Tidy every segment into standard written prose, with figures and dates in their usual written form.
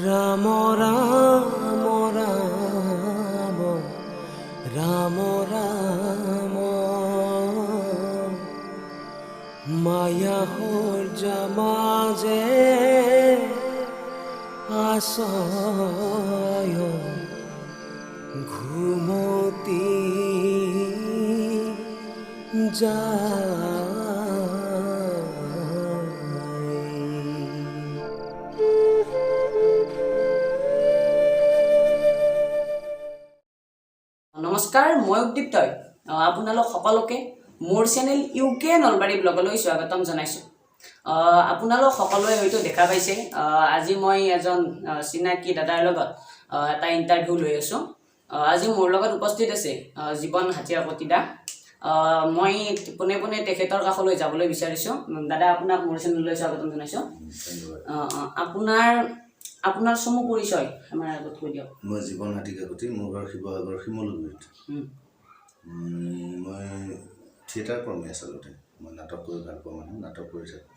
ৰাম ৰাম ৰাম ৰাম ৰাম। মায়া সূৰ্য মাজে আছয় ঘুমতি যায়। নমস্কাৰ, মই উদ্দীপ্তই আপোনালোক সকলোকে মোৰ চেনেল ইউ কে নলবাৰী ব্লগলৈ স্বাগতম জনাইছোঁ। আপোনালোক সকলোৱে হয়তো দেখা পাইছে, আজি মই এজন চিনাকি দাদাৰ লগত এটা ইণ্টাৰভিউ লৈ আছোঁ। আজি মোৰ লগত উপস্থিত আছে জীৱন হাতীকাকতি দা। মই পোনে পোনে তেখেতৰ কাষলৈ যাবলৈ বিচাৰিছোঁ। দাদা, আপোনাক মোৰ চেনেললৈ স্বাগতম জনাইছোঁ। ধন্যবাদ। আপোনাৰ আপোনাৰ চমু পৰিচয় আমাৰ আগত কৈ দিয়ক। মই জীৱন হাতীকাকতি, মোৰ ঘৰ শিৱসাগৰ শিমলুগুৰিত। মই থিয়েটাৰ কৰ্মী। আচলতে মই নাটক কৰি ভাল পোৱা মানুহ, নাটক কৰি থাকোঁ।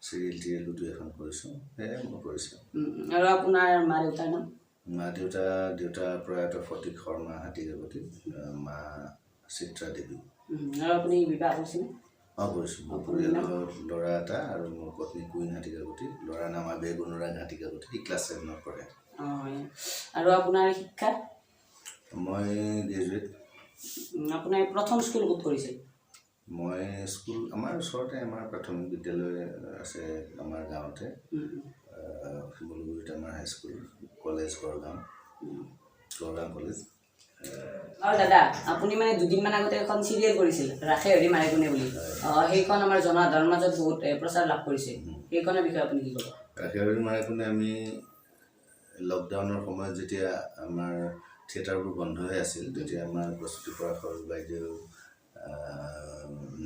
চিৰিয়েল টিৰিয়েলো দুই এখন কৰিছোঁ, সেয়াই মই কৰিছোঁ। আৰু আপোনাৰ মা দেউতাৰ নাম? মা দেউতা, দেউতা প্ৰয়াত ফটিক শৰ্মা হাতীকাকতি, মা চিত্ৰা দেৱী। আৰু আপুনি বিবাহ কৰিছেনে? অঁ, কৰিছোঁ। মোৰ পৰিয়ালৰ ল'ৰা এটা আৰু মোৰ পত্নী কুইন হাতীকাকতি। ল'ৰাৰ নাম আবেগ অনুৰাগ হাতীকাকতি, সি ক্লাছ 7ত পঢ়ে। অঁ, আৰু আপোনাৰ শিক্ষা? মই গ্ৰেজুৱেট। আপোনাৰ প্ৰথম স্কুল ক'ত কৰিছিল? মই স্কুল আমাৰ ওচৰতে আমাৰ প্ৰাথমিক বিদ্যালয় আছে আমাৰ গাঁৱতে। উম, উম, শিমলুগুৰিত আমাৰ high school, college Gargaon, Gargaon college. আৰু দাদা, আপুনি মানে দুদিনমান আগতে এখন চিৰিয়েল কৰিছিল, ৰাখে হৰি মাৰে কোনে বুলি। সেইখন আমাৰ জনসাধাৰণৰ মাজত বহুত প্ৰচাৰ লাভ কৰিছে। সেইখনৰ বিষয়ে আপুনি কি ক'ব? ৰাখে হৰি মাৰে কোনে আমি লকডাউনৰ সময়ত যেতিয়া আমাৰ থিয়েটাৰবোৰ বন্ধ হৈ আছিল, তেতিয়া আমাৰ প্ৰস্তুতি পৰাশৰ বাইদেউ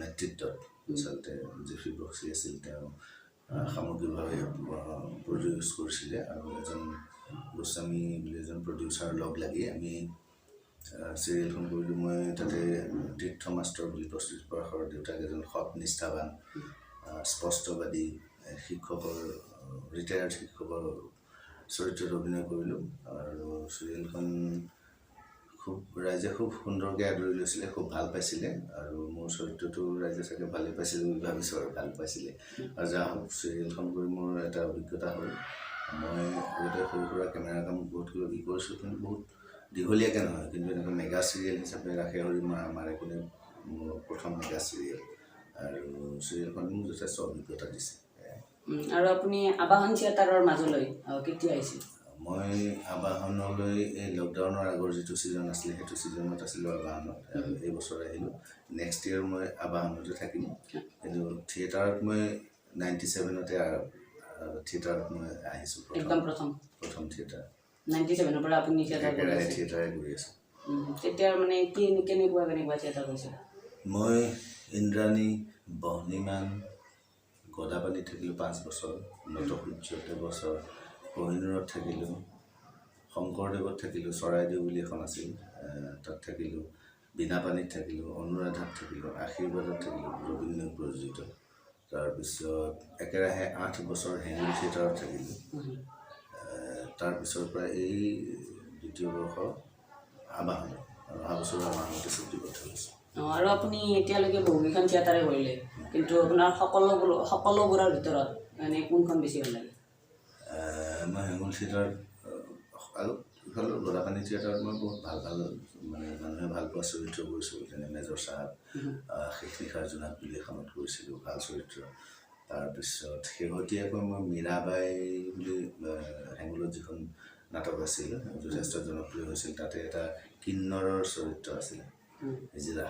নেতৃত্বত, আচলতে জেফি বক্সি আছিল, তেওঁ সামগ্ৰিকভাৱে প্ৰডিউচ কৰিছিলে আৰু এজন গোস্বামী বুলি এজন প্ৰডিউচাৰ লগ লাগি আমি চিৰিয়েলখন কৰিলোঁ। মই তাতে তীৰ্থ মাষ্টৰ বুলি, প্ৰস্তুতি পৰাশৰৰ দেউতাক, এজন সৎ, নিষ্ঠাবান, স্পষ্টবাদী শিক্ষকৰ, ৰিটায়াৰ্ড শিক্ষকৰ চৰিত্ৰত অভিনয় কৰিলোঁ। আৰু চিৰিয়েলখন খুব ৰাইজে খুব সুন্দৰকৈ আদৰি লৈছিলে, খুব ভাল পাইছিলে আৰু মোৰ চৰিত্ৰটো ৰাইজে চাগে ভালেই পাইছিলে বুলি ভাবিছোঁ আৰু ভাল পাইছিলে। আৰু যা হওক, চিৰিয়েলখন কৰি মোৰ এটা অভিজ্ঞতা হ'ল। মই আগতে সৰু সুৰা কেমেৰা কাম বহুত কিবা কিবি কৰিছোঁ, কিন্তু বহুত দীঘলীয়াকৈ নহয়। কিন্তু এনেকৈ মেগা চিৰিয়েল হিচাপে ৰাখে হৰি মাৰে কোনে মোৰ প্ৰথম মেগা চিৰিয়েল আৰু চিৰিয়েলখনে মোক যথেষ্ট অভিজ্ঞতা দিছে। আৰু আপুনি আবাহন থিয়েটাৰৰ মাজলৈ কেতিয়া আহিছিল? মই আবাহনলৈ এই লকডাউনৰ আগৰ যিটো ছিজন আছিলে, সেইটো ছিজনত আছিলোঁ আবাহনত আৰু এই বছৰ আহিলোঁ। নেক্সট ইয়েৰ মই আবাহনতে থাকিম। কিন্তু থিয়েটাৰত মই 97তে থিয়েটাৰত মই আহিছোঁ প্ৰথম। একদম প্ৰথম? প্ৰথম থিয়েটাৰ। 97ৰ পৰা আপুনি থিয়েটাৰ কৰি একেৰাহে আছে? থিয়েটাৰে কৰি আছোঁ। তেতিয়া মানে কি কেনেকুৱা কেনেকুৱা থিয়েটাৰ কৰিছিল? মই ইন্দ্ৰাণী, বহ্নিমান, গদাপানীত থাকিলোঁ 5 বছৰ, নটসূৰ্যত এবছৰ, কহিনুৰত থাকিলোঁ, শংকৰদেৱত থাকিলোঁ, চৰাইদেউ বুলি এখন আছিল, তাত থাকিলোঁ, বীণাপানীত থাকিলোঁ, অনুৰাধাত থাকিলোঁ, আশীৰ্বাদত থাকিলোঁ, ৰবীন্দ্ৰ প্ৰযোজিত। তাৰপিছত একেৰাহে 8 বছৰ হেঙুল থিয়েটাৰত থাকিলোঁ। তাৰপিছৰ পৰা এই দ্বিতীয় বৰ্ষ আবাহনত আৰু অহা বছৰ আবাহনতে চুক্তিবদ্ধ হৈছোঁ। অঁ, আৰু আপুনি এতিয়ালৈকে বহুকেইখন থিয়েটাৰে কৰিলে, কিন্তু আপোনাৰ সকলোবোৰৰ ভিতৰত মানে কোনখন বেছি ভাল লাগে? মই হেঙুল থিয়েটাৰত আৰু ইফালে গদাপানী থিয়েটাৰত মই বহুত ভাল ভাল, মানে মানুহে ভাল পোৱা চৰিত্ৰ কৰিছোঁ, যেনে মেজৰ চাহাব, শেষ নিশাৰ জোনাক বুলি এখনত কৰিছিলোঁ ভাল চৰিত্ৰ। তাৰপিছত শেহতীয়াকৈ মই মীৰাবাই বুলি হেঙুলত যিখন নাটক আছিল, যথেষ্ট জনপ্ৰিয় হৈছিল, তাতে এটা কিন্নৰৰ চৰিত্ৰ আছিলে, হিজিৰা,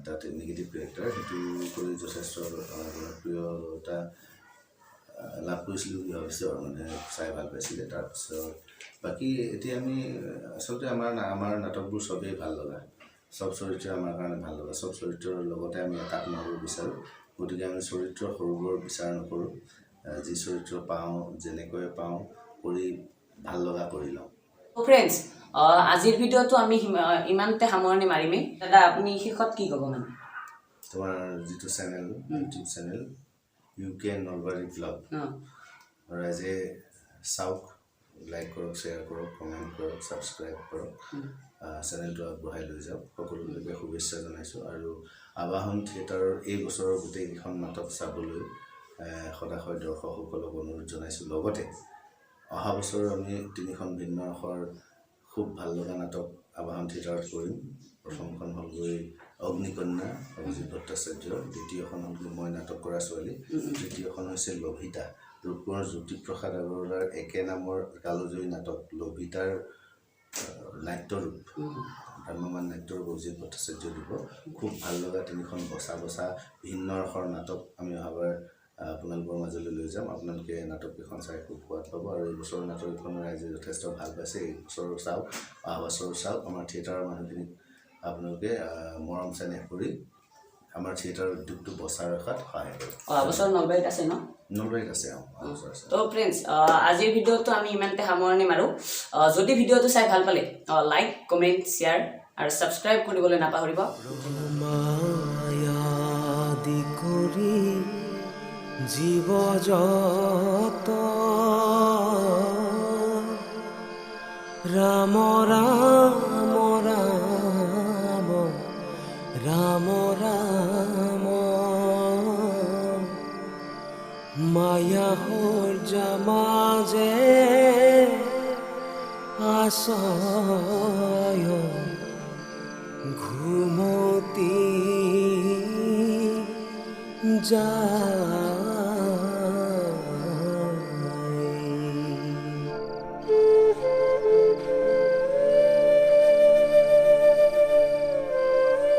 তাতে নিগেটিভ কেৰেক্টাৰ, সেইটো কৰি যথেষ্ট জনপ্ৰিয়তা লাভ কৰিছিলোঁ বুলি ভাবিছোঁ আৰু মানুহে চাই ভাল পাইছিলে। তাৰপিছত বাকী এতিয়া আমি আচলতে আমাৰ নাটকবোৰ চবেই ভাল লগা, চব চৰিত্ৰ আমাৰ কাৰণে ভাল লগা, চব চৰিত্ৰৰ লগতে আমি একাত্ম হ'ব বিচাৰোঁ। গতিকে আমি চৰিত্ৰ সৰু বৰ বিচাৰ নকৰোঁ। যি চৰিত্ৰ পাওঁ, যেনেকৈ পাওঁ, কৰি ভাল লগা কৰি লওঁ। ফ্ৰেণ্ডছ, আজিৰ ভিডিঅ'টো আমি ইমানতে সামৰণি মাৰিমেই। দাদা, আপুনি শেষত কি ক'ব মানে? তোমাৰ যিটো চেনেল, ইউটিউব চেনেল ইউ কে নলবাৰী ব্লগ, ৰাইজে চাওক। লাইক কৰক, শ্বেয়াৰ কৰক, কমেণ্ট কৰক, ছাবস্ক্ৰাইব কৰক, চেনেলটো আগবঢ়াই লৈ যাওক। সকলোলৈকে শুভেচ্ছা জনাইছোঁ। আৰু আৱাহন থিয়েটাৰৰ এই বছৰৰ গোটেইকেইখন নাটক চাবলৈ সদাশয় দৰ্শকসকলক অনুৰোধ জনাইছোঁ। লগতে অহা বছৰ আমি তিনিখন ভিন্ন ৰসৰ খুব ভাল লগা নাটক আৱাহন থিয়েটাৰত কৰিম। প্ৰথমখন হ'লগৈ অগ্নিকন্যা, অভিজিত ভট্টাচাৰ্যৰ। দ্বিতীয়খন হ'লগৈ মই নাটক কৰা ছোৱালী। তৃতীয়খন হৈছে লভিতা, ৰূপকোঁৱৰ জ্যোতিপ্ৰসাদ আগৰৱালাৰ একে নামৰ কালজয়ী নাটক লভিতাৰ নাট্যৰূপ, ভ্ৰাম্যমাণ নাট্যৰূপ অভিজিত ভট্টাচাৰ্য দিব। খুব ভাল লগা তিনিখন বচা বচা ভিন্ন ৰসৰ নাটক আমি অহাবাৰ আপোনালোকৰ মাজলৈ লৈ যাম। আপোনালোকে নাটককেইখন চাই খুব সোৱাদ পাব। আৰু এই বছৰৰ নাটককেইখন ৰাইজে যথেষ্ট ভাল পাইছে। এই বছৰো চাওক, অহা বছৰো চাওক। আমাৰ থিয়েটাৰৰ মানুহখিনিক আপোনালোকে মৰম চেনেহ কৰি আমাৰ থিয়েটাৰ উদ্যোগটো বচাই ৰখাত সহায় কৰক। অহা বছৰ নলবাৰীত আছে ন? নলবাৰীত আছে, অঁ, অহা বছৰ আছে। তো ফ্ৰেণ্ডছ, আজিৰ ভিডিঅ'টো আমি ইমানতে সামৰণি মাৰোঁ। যদি ভিডিঅ'টো চাই ভাল পালে লাইক, কমেণ্ট, শ্বেয়াৰ আৰু ছাবস্ক্ৰাইব কৰিবলৈ নাপাহৰিব। মায়াদি কৰি জীৱ যত, ৰাম ৰাম ৰাম ৰাম ৰাম। মায়া মাঝে আশয় ঘুমতি যায়।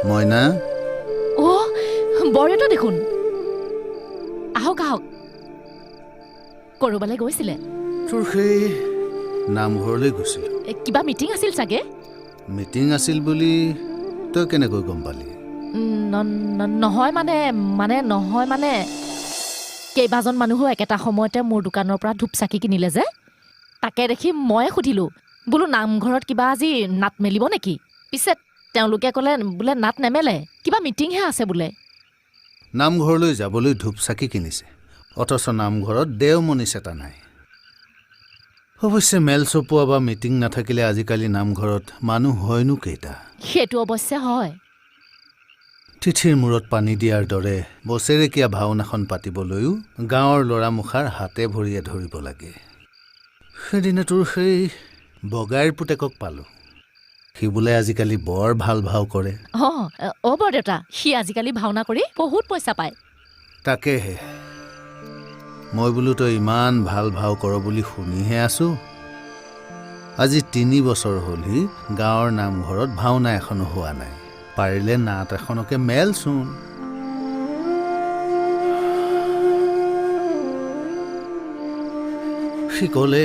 মইনা। অ' বৰদেউতা দেখোন, আহক আহক। ক'ৰবালৈ গৈছিলে? তোৰ সেই নামঘৰলৈ গৈছিলোঁ। কিবা মিটিং আছিল চাগে? মিটিং আছিল বুলি তই কেনেকৈ গম পালি? নহয় মানে নহয় মানে কেইবাজন মানুহো একেটা সময়তে মোৰ দোকানৰ পৰা ধূপ চাকি কিনিলে যে, তাকে দেখি ময়ে সুধিলোঁ, বোলো নামঘৰত কিবা আজি নাট মেলিব নেকি? পিছে তেওঁলোকে ক'লে বোলে নাট নেমেলে, কিবা মিটিংহে আছে বোলে। নামঘৰলৈ যাবলৈ ধূপ চাকি কিনিছে, অথচ নামঘৰত দেওমণি চেতা নাই। অৱশ্যে মেল চপোৱা বা মিটিং নাথাকিলে আজিকালি নামঘৰত মানুহ হয়নো কেইটা? সেইটো অৱশ্যে হয়। তিথিৰ মূৰত পানী দিয়াৰ দৰে বছেৰেকীয়া ভাওনাখন পাতিবলৈও গাঁৱৰ ল'ৰামুখাৰ হাতে ভৰিয়ে ধৰিব লাগে। সেইদিনা তোৰ সেই বগাইৰ পুতেকক পালোঁ, সি বোলে আজিকালি বৰ ভাল ভাও কৰে। অঁ অ' বৰদেউতা, সি আজিকালি ভাওনা কৰি বহুত পইচা পায়। তাকেহে মই বোলো তই ইমান ভাল ভাও কৰ বুলি শুনিহে আছোঁ। আজি 3 বছৰ হ'লহি গাঁৱৰ নামঘৰত ভাওনা এখনো হোৱা নাই, পাৰিলে নাট এখনকে মেলচোন। সি ক'লে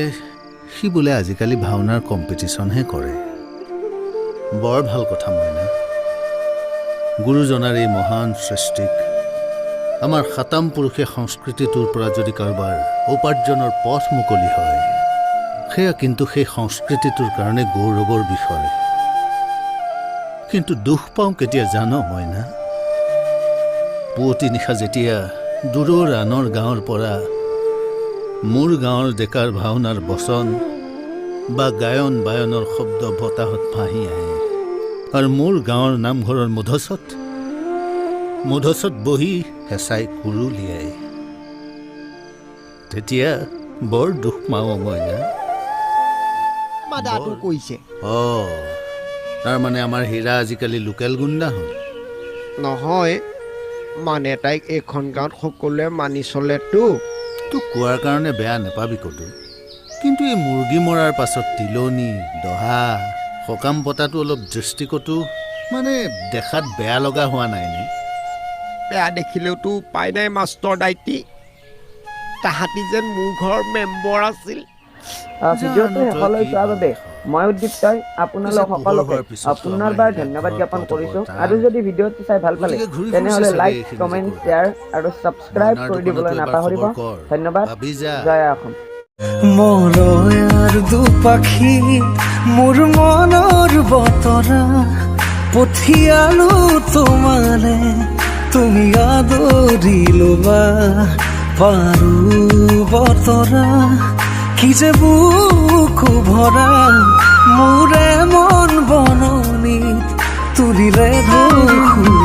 সি বোলে আজিকালি ভাওনাৰ কম্পিটিশ্যনহে কৰে। বৰ ভাল কথা মইনা। গুৰুজনাৰ এই মহান সৃষ্টিক আমাৰ সাতাম পুৰুষীয়া সংস্কৃতিটোৰ পৰা যদি কাৰোবাৰ উপাৰ্জনৰ পথ মুকলি হয়, সেয়া কিন্তু সেই সংস্কৃতিটোৰ কাৰণে গৌৰৱৰ বিষয়। কিন্তু দুখ পাওঁ কেতিয়া জান মইনা? পুৱতি নিশা যেতিয়া দূৰৰ আনৰ গাঁৱৰ পৰা মোৰ গাঁৱৰ ডেকাৰ ভাওনাৰ বচন বা গায়ন বায়নৰ শব্দ বতাহত ভাঁহি আহে আৰু মোৰ গাঁৱৰ নামঘৰৰ মধুচত বহি হেঁচাই কুৰুলিয়াই, তেতিয়া বৰ দুখ পাওঁ মইনা। অঁ, তাৰমানে আমাৰ হীৰা আজিকালি লোকেল গুণ্ডা হ'ল? নহয় মানে তাইক এইখন গাঁৱত সকলোৱে মানি চলেতো। তোক কোৱাৰ কাৰণে বেয়া নাপাবি কতো, কিন্তু এই মুৰ্গী মৰাৰ পাছত তিলনি দহা সকাম পতাটো অলপ দৃষ্টিকটু, মানে দেখাত বেয়া লগা হোৱা নাইনে? বেয়া দেখিলেওতো উপায় নাই মাষ্টৰ দাইটি, তাহাঁতি যেন মোৰ ঘৰৰ মেম্বৰ আছিল। ভিডিঅ'টো শেষলৈ চোৱাৰ বাবে মই উদ্দীপ্তই আপোনালোক সকলোকে পুনৰবাৰ ধন্যবাদ জ্ঞাপন কৰিছোঁ। আৰু যদি ভিডিঅ'টো চাই ভাল পালে তেনেহ'লে লাইক, কমেণ্ট, শ্বেয়াৰ আৰু ছাবস্ক্ৰাইব কৰি দিবলৈ নাপাহৰিব। ধন্যবাদ। জয় অসম। মলয়াৰ দুপাখি মোৰ মনৰ বতৰা পঠিয়ালো তোমালে, তুমি আদৰি লোবা পাৰো বতৰা। কি যে বুকু ভৰা মোৰে মন বননিত তুলিলে ঢৌ।